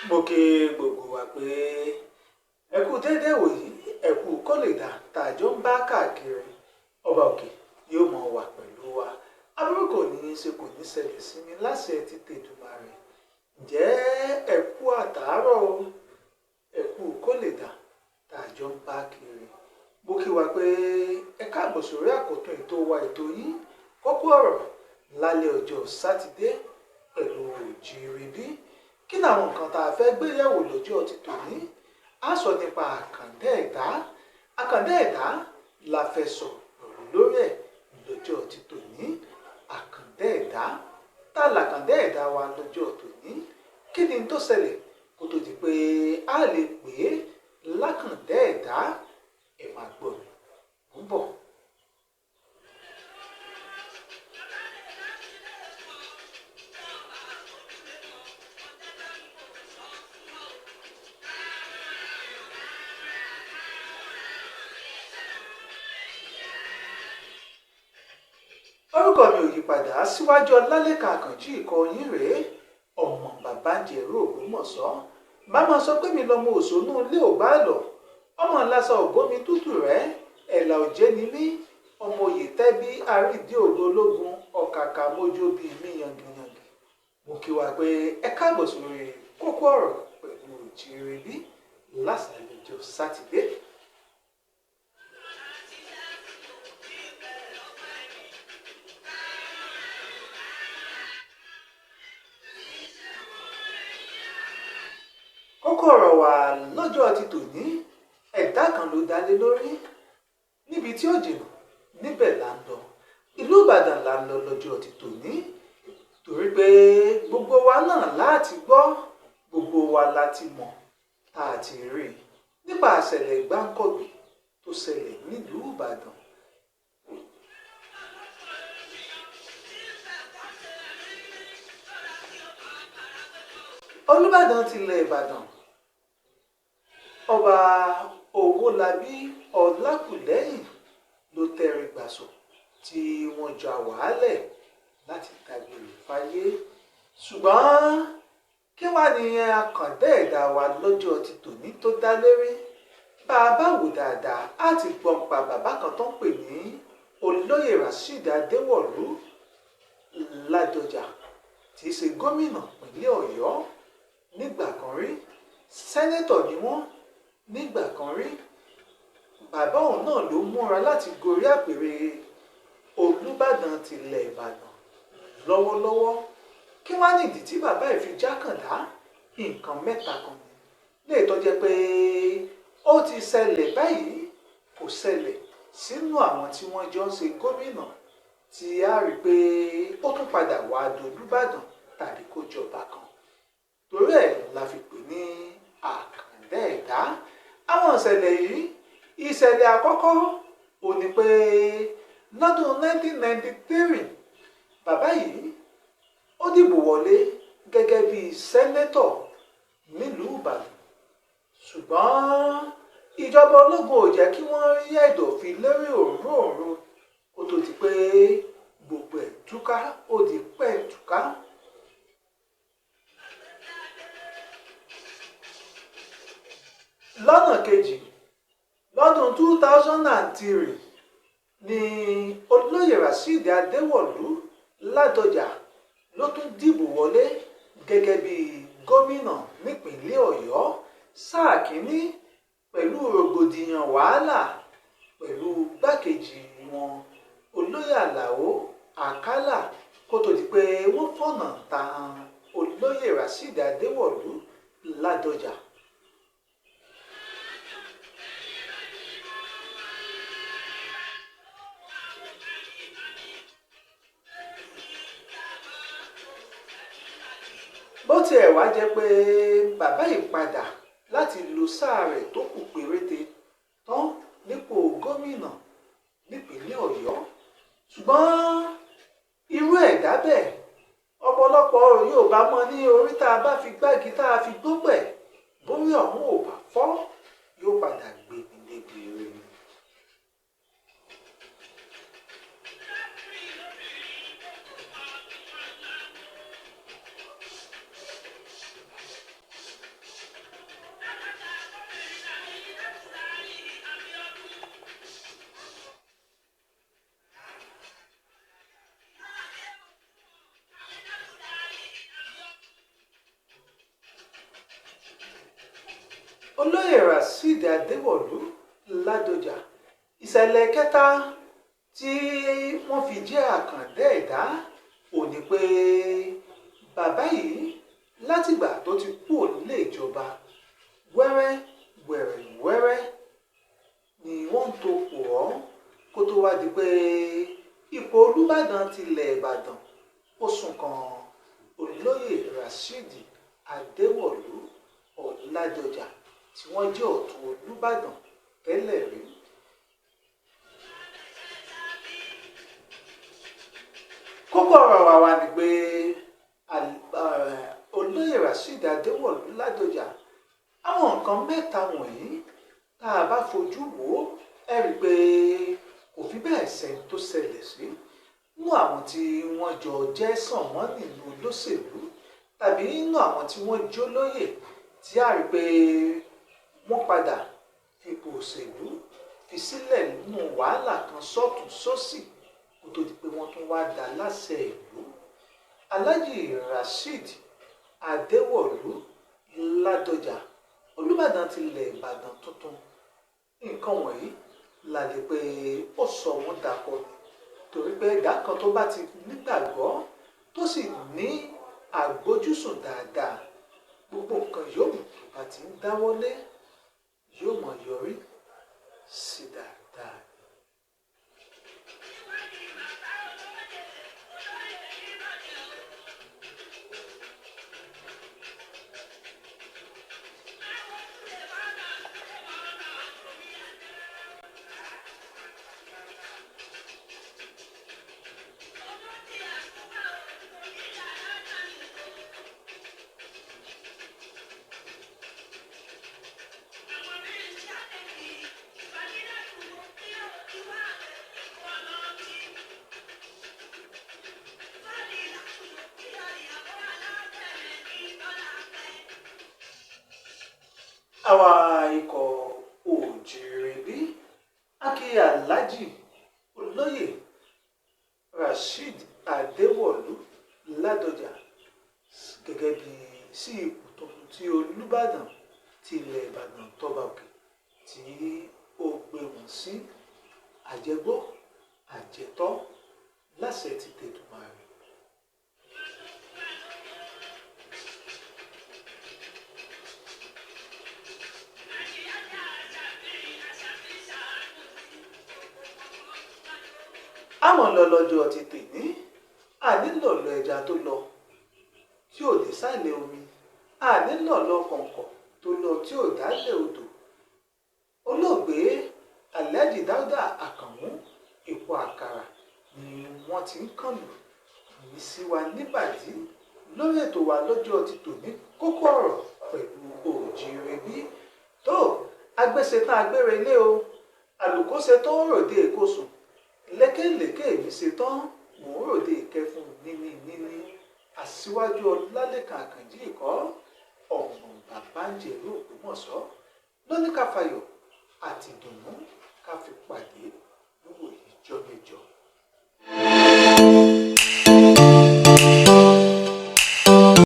Mo kí gbogbo wa pé ẹ kú déédéé wòyí, ẹ kú kó lè dà tàjọ ń bá káàkiri. Ọba òkè yóò mọ wà pẹ̀lú wa. Aburú kò ní í ṣe, kò ní ṣẹlẹ̀ sí mi láṣẹ ti tèdùmàrè. Ǹjẹ́ ẹ kú àtàárọ̀ o, ẹ kú kó lè dà tàjọ ń bá kiri. Mo kí wa pé ẹ káàbọ̀ sórí àkọ́tún ètò wa, ètò yín Kókó Ọ̀rọ̀ lálẹ́ ọjọ́ Sátidé pẹ̀lú Òjìrìbí. Kí làwọn nǹkan tá a fẹ́ gbé yẹ̀wò lọ́jọ́ ti tòní? A sọ nípa àkàndá ẹ̀dá. Àkàndá ẹ̀dá la fẹ́ sọ lórí ẹ̀ lọ́jọ́ ti tòní. Àkàndá ẹ̀dá, tá làkàndá ẹ̀dá wa lọ́jọ́ tòní? Kí ni tó ṣẹlẹ̀ kó tó di pé a lè pè é lákàndá ẹ̀dá? Ẹ máa gbọ́ mi, mò ń bọ̀. Orúkọ mi ò yípadà, síwájú Ọlálékan Àkànjí ikọ̀ yín rèé, ọmọ bàbá ń jẹ̀rú Ògbómọ̀ṣọ́. Màmá sọ pé mi lọmọ òṣónú ilé ò bá lọ, ọmọ ńláṣọ ògbómi tútù rẹ, ẹ̀là òjé ni mí, ọmọ òye tẹ́bí àrídìí ògo ológun, ọ̀kàkà mójú bíi mí yangiyangi. Mo kí wa pé ẹ káàbọ̀ sórí Kókó Ọ̀rọ̀ pẹ̀lú Òjìrìbí lásàlẹ̀ ọjọ́ Sátidé. Kókó ọ̀rọ̀ wà lọ́jọ́ ti tòní, ẹ̀dá kan ló dálé lórí. Níbi tí ó jìnnà níbẹ̀ là ń lọ. Ìlú Ìbàdàn là ń lọ lọ́jọ́ ti tòní, torí pé gbogbo wa náà láti gbọ́, gbogbo wa láti mọ̀, tá a ti rí nípa àṣẹlẹ̀ gbáǹkọ̀gbì tó ṣẹlẹ̀ nílùú Ìbàdàn. Olúbàdàn tilẹ̀ Ìbàdàn, Ọba Owólabí Ọlákùlẹ́hìn ló tẹrí gbàsọ tí wọ́n jọ àwàálẹ̀ láti dágbére fáyé. Ṣùgbọ́n kí wá ní àkàndá ẹ̀dá wa lọ́jọ́ ti tòní tó dá lérí? Bá a bá wò dáadáa, á ti gbọ́n pa bàbá kan tó ń pè ní Olóyè Rasheed Adéwọ̀lú Ládọjà, tí í ṣe gómìnà ìpínlẹ̀ Ọ̀yọ́ nígbà kan rí, sẹ́nẹ́tọ̀ ni wọ́n nígbà kan rí. Bàbá òun náà ló múra láti gorí àpèrè Olúbàdàn tilẹ̀ Ìbàdàn lọ́wọ́lọ́wọ́. Kí wá nìdí tí bàbá yìí fi jákàndá? Nǹkan mẹ́ta kan lè tó jẹ́ pé ó ti ṣẹlẹ̀ báyìí, kò ṣẹlẹ̀ sínú àwọn tí wọ́n jọ ń ṣe gómìnà, tí a rí pé ó tún padà wá dolúbàdàn tàbí kó jọba kan. Torí ẹ̀ la fi pè ní àkàndá ẹ̀dá. Àwọn ìṣẹ̀lẹ̀ yìí, ìṣẹ̀lẹ̀ àkọ́kọ́ ò ní pé lọ́dún 1993 bàbá yìí ó dìbò wọlé gẹ́gẹ́ bí sẹ́nẹ́tọ̀ nílùú Ìbàdàn. Ṣùgbọ́n ìjọba ológun ò jẹ́ kí wọ́n rí ẹ̀dọ̀fin lórí òróǹro kó tó di pé gbogbo ẹ̀ túká, ó di pẹ́ túká. Lọ́nà kejì, lọ́dún 2003 ni Olóyè Rasheed Adéwọ̀lú Ládọjà ló tún dìbò wọlé gẹ́gẹ́ bí gómìnà nípìnlẹ̀ Ọ̀yọ́ sáà kínní pẹ̀lú rògbòdìyàn wàhálà pẹ̀lú gbákejì wọn Olóyè Àlàó Àkàlà, kó tó di pé wọ́n fọ̀nà ta Olóyè Rasheed Adéwọ̀lú Ládọjà. Bó tiẹ̀ wá jẹ́ pé bàbá yìí padà láti lo sáà rẹ̀ tó kù péréte tán nípò gómìnà nípìnlẹ̀ Ọ̀yọ́, ṣùgbọ́n irú ẹ̀dá bẹ́ẹ̀ ọ̀pọ̀lọpọ̀ yóò bá mọ́ ní orí tá a bá fi gbági tá a fi gbópẹ̀, bórí ọ̀hún ò bá fọ́ yóò padà gbé ní débi rẹ̀. Olóyè Rasheed Adéwọ̀lú Ládọjà. Ìṣẹ̀lẹ̀ kẹta tí wọ́n fi jẹ́ àkàndá ẹ̀dá ò ní pé bàbá yìí látìgbà tó ti kúrò nílé ìjọba wẹ́rẹ́ wẹ̀rẹ̀ wẹ́rẹ́ ni wọ́n ń to pò ọ́ kó tó wá di pé ipò Olúbàdàn tilẹ̀ Ìbàdàn ó sùn kan Olóyè Rasheed Adéwọ̀lú Ládọjà tí wọ́n jẹ́ ọ̀tún Olúbàdàn tẹ́lẹ̀ rí. Kókó ọ̀rọ̀ wa wá ni pé Olóyè Rasheed Adéwọ̀lú Ládọjà, àwọn nǹkan mẹ́ta wọ̀nyí tá a bá fojú wò ó, ẹ rí i pé kò fi bẹ́ẹ̀ sẹ́ni tó ṣẹlẹ̀ sí nínú àwọn tí wọ́n jọ jẹ́ sànmọ́ nínú olóṣèlú tàbí nínú àwọn tí wọ́n jólóyè tí a rí i pé wọ́n padà fipò òṣèlú fi sílẹ̀ nínú wàhálà kan sọ́tún sósì kó tó di pé wọ́n tún wá dá láṣẹ ìlú. Alhaji Rasheed Adéwọ̀lú Ládọjà, Olúbàdàn tilẹ̀ Ìbàdàn tuntun, nǹkan wọ̀nyí la lè pé ó sọ wọ́n dakọni, torí pé ẹ̀dá kan tó bá ti nígbàgbọ́ tó sì ní àgbójúsùn dáadáa, gbogbo nǹkan yòówù tó bá ti ń dáwọ́lé yóò mọ̀ yọrí sí dáadáa. Àwa ikọ̀ Òjìrèbí akí Alhaji Olóyè Rasheed Adéwọ̀lú Ládọjà gẹ́gẹ́ bí sí ipò tuntun tí Olúbàdàn ti ilẹ̀ Ìbàdàn tọ́ba òkè tí ó gbé wọn sí àjẹgbó àjẹtọ́ láṣẹ ti tẹ̀dùmarè. Àmọ́ lọ lọ́jọ́ ti tèní, ànílọ̀lọ́ ẹja tó lọ tí ò dé sálẹ̀ omi, ànílọ̀lọ́ kọ̀ǹkọ̀ tó lọ tí ò dálẹ̀ odò. Olóògbé Alhaji Dáúdà Àkànmú Èpo Àkàrà ni wọ́n ti ń kàn lù ní sí wa níbàdí lórí ètò wa lọ́jọ́ ti tòní, kókó ọ̀rọ̀ pẹ̀lú Òjìrèbí. Tó agbéṣetán agbére ilé o, àlùkò ṣe tó ń ròde èkó sùn, lékèlékè mi ṣe tán mò ń ròde ìkẹfun níní níní. Aṣíwájú Ọlálékan Àkànjí ìkọ́ ọ̀mọ̀ bàbá ń jẹ̀rú Ògbómọ̀ṣọ́ lóní káfayọ̀ àti ìdùnnú ká fi pàdé níwòyí jọ́ mẹ́jọ.